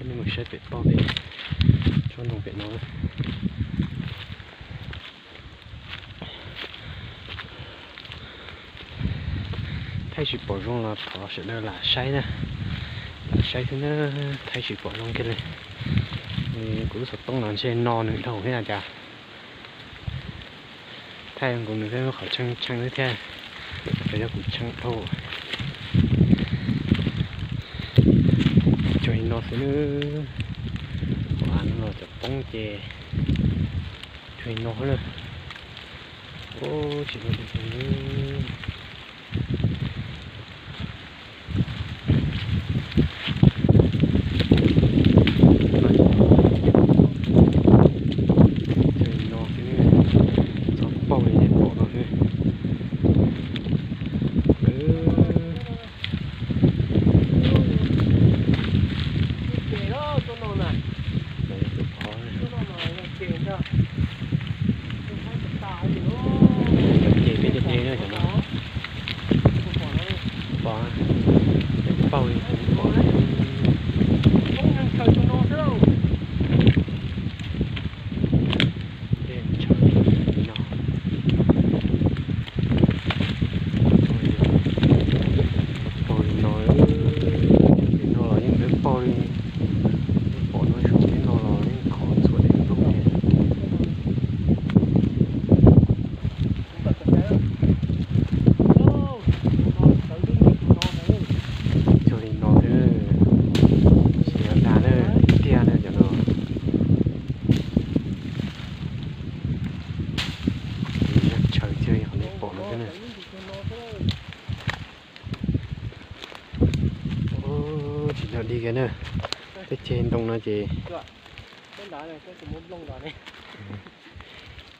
Nej mus saib pem toj pem tsob ntoo pem no. Thaij tsis pom zoo los thov sawv daws lam saib na, lam saib xwb na, thaij tsis pom zoo kiag li. Kuv lub xov tooj no ntshe no nws dhau thiab na cas. Thaij nkaus nws thiab qhov tshee tshee xwb thiab, ces yog kuv tshee dhau. Cuag li no xwb na, ua no los cov poob ces cuag li no na. Tsis muaj li. Cuag li no xwb, txhob paug li nej pom no xwb. Cov ces peb cov dej na cov no, pom, peb paug li pom. Dej ntshaw li no, paug li no, no los yeej dawb paug li, pom no saum peb no los yeej khov txhua daim nplooj li. Cuag li no xwb, tsis yog dag na, tiag tiag na cov no. Tshawv cuag li qhov nej pom no xwb na. Tsis nco dig kiag na, tej ceg ntoo no ces,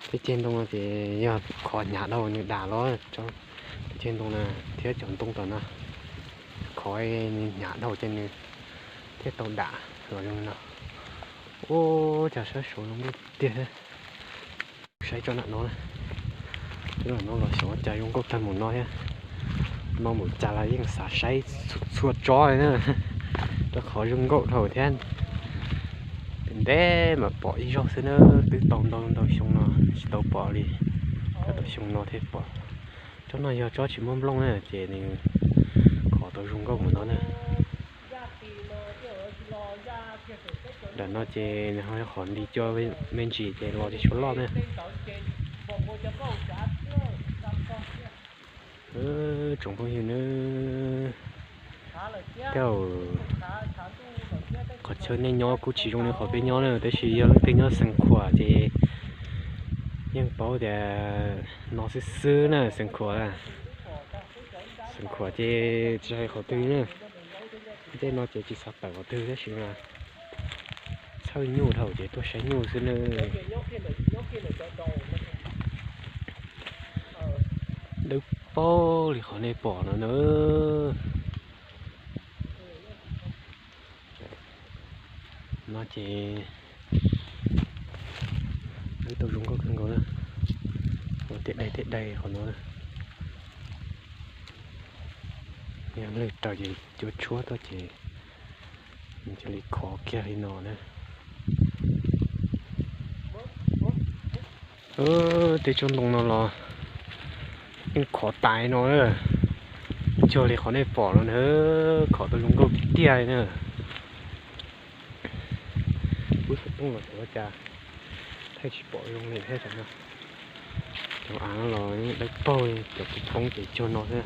tej ceg ntoo no ces yog khov hnyav dhau nws dam los, tej ceg ntoo na thiab cov ntoo tom no khov nws hnyav dhau ces nws thiaj tau dam los zoo li no. Ua cas sab saud zoo nkauj tiag thiab. Saib tsob nram no, tsob nram no los xyov ua cas zoo nkauj tag mus no thiab. No mus cas los yeej xav saib txhua tsob li na, rau qhov zoo nkauj dhau thiab. Ntev ntev mas pom ib zaug xwb na, twb tau ntau ntau xyoo no tsis tau pom li, tau xyoo no thiaj pom. Tsob no yog tsob tsis muaj nplooj na ces nws khov tau zoo nkauj mus no na. Nram no ces nws ho yog qhov nti cua me ntsis ces los tsis tshua loj na. Tsoom phooj ywg na, tej qhov chaw nej nyob kuj tsis zoo li qhov peb nyob na, tab sis yog leej twg nyob Xeev Khuam ces yeej paub tias no xwb xwb na, Xeev Khuam. Xeev Khuam ces tsis hais qhov twg na, tej no ces tsis xav tawm qhov twg tab sis mas txhawj nyuj dhau ces tuaj saib nyuj xwb na. Dawb paug li qhov nej pom no na. No ces wb tau zoo nkauj kawg nkaus na. Ua tej dai tej dai qhov no na. Yog lwg raws ces cua tshuab tuaj ces nws cia li khov kiag li no na. Tej tsob ntoo no los yeej khov tas no na. Cuag li qhov nej pom no na, khov tau zoo nkauj tiag tiag li na. Kuv xov tooj los xyov ua cas thaij tsis pom zoo li thiab no. Cov av no los dawb paug li, cov poob ces cuag no xwb.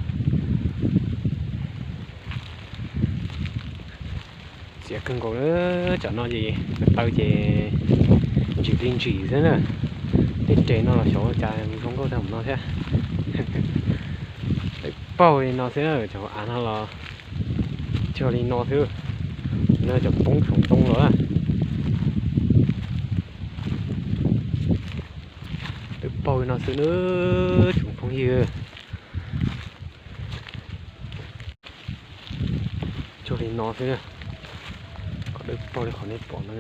Txias kawg nkaus na, tsam no ces ko taw ces ntsim li ntsim xwb na. Tej res no los xyov ua cas zoo nkauj tag mus no thiab. Dawb paug li no xwb na, cov av no los cuag li no xwb. No cov poob saum ntoo los dawb paug li no xwb na, tsoom phooj ywg. Cuag li no xwb, qhov dawb paug li qhov nej pom no.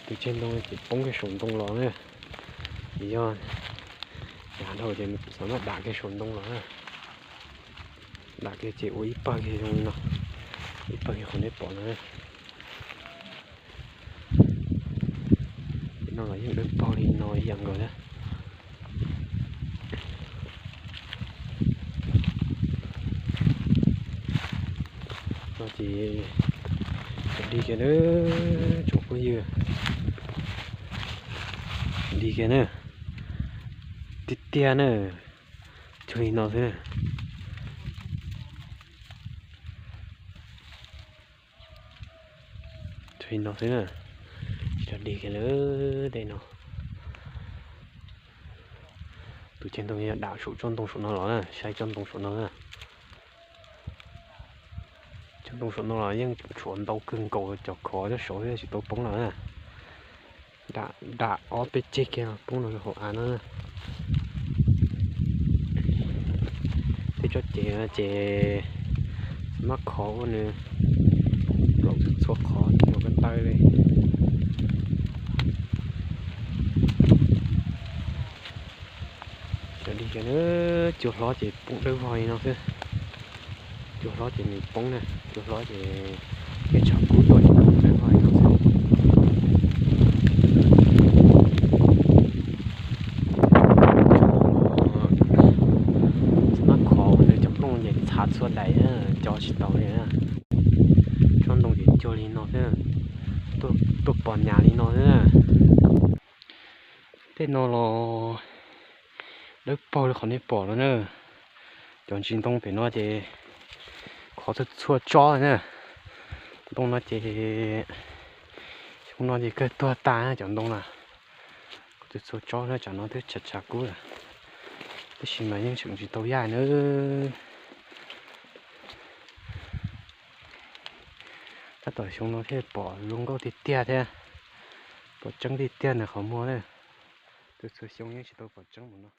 Tus tseg ntoo ces poob kiag saum ntoo los na, yog hnyav dhau ces xav maj dam kiag saum ntoo los na. Dam kiag ces ua ib pawg kiag zoo li no, ib pawg kiag qhov nej pom no. Pem no los yeej dawb paug li no ib yam nkaus thiab. No ces dig kiag na, tsoom phooj ywg, dig kiag na, tiag tiag na, cuag li no xwb na. Cuag li no xwb na, tsis tau dig kiag lawm tej no. Tus ceg ntoo yog dam saum tsob ntoo saum no los na, saib tsob ntoo saum no na. Tsob ntoo saum no los yeej tshuav ntau kawg nkaus, cov khov tsob saud thiab tsis tau poob los na. Dam, dam ob peb ceg kiag poob rau hauv av no. Tej tsob cev no ces mab khov ua nws plaum txhua qhov txhua ko taw li. Cov dig kiag na, cua hlob ces poob dawb vog li no xwb. Cua hlob ces nws poob na, cua hlob ces yeej tshav kub tuaj ces poob dawb vog li no xwb. Mab khov ua nws cov nplooj ces txhav txhua daim, co tsis tau li na. Tsob ntoo ces cuag li no xwb, tuaj pom nyas li no xwb na. Tej no los dawb paug li qhov nej pom no na. Cov ntsis ntoo pem no ces khov txhua txhua tsob na. Ntoo no ces xyoo no ces kawg tuag tas cov ntoo na. Khov txhua txhua tsob na, tsam no twb tshav tshav kub lawm, tab sis mas yeej tseem tsis tau yaj na. Tab tom xyoo no thiaj pom zoo nkauj tiag tiag thiab, pom tseeb tiag tiag ntawm qhov muag na. Txhua txhua xyoo yeej tsis tau pom tseeb mus no.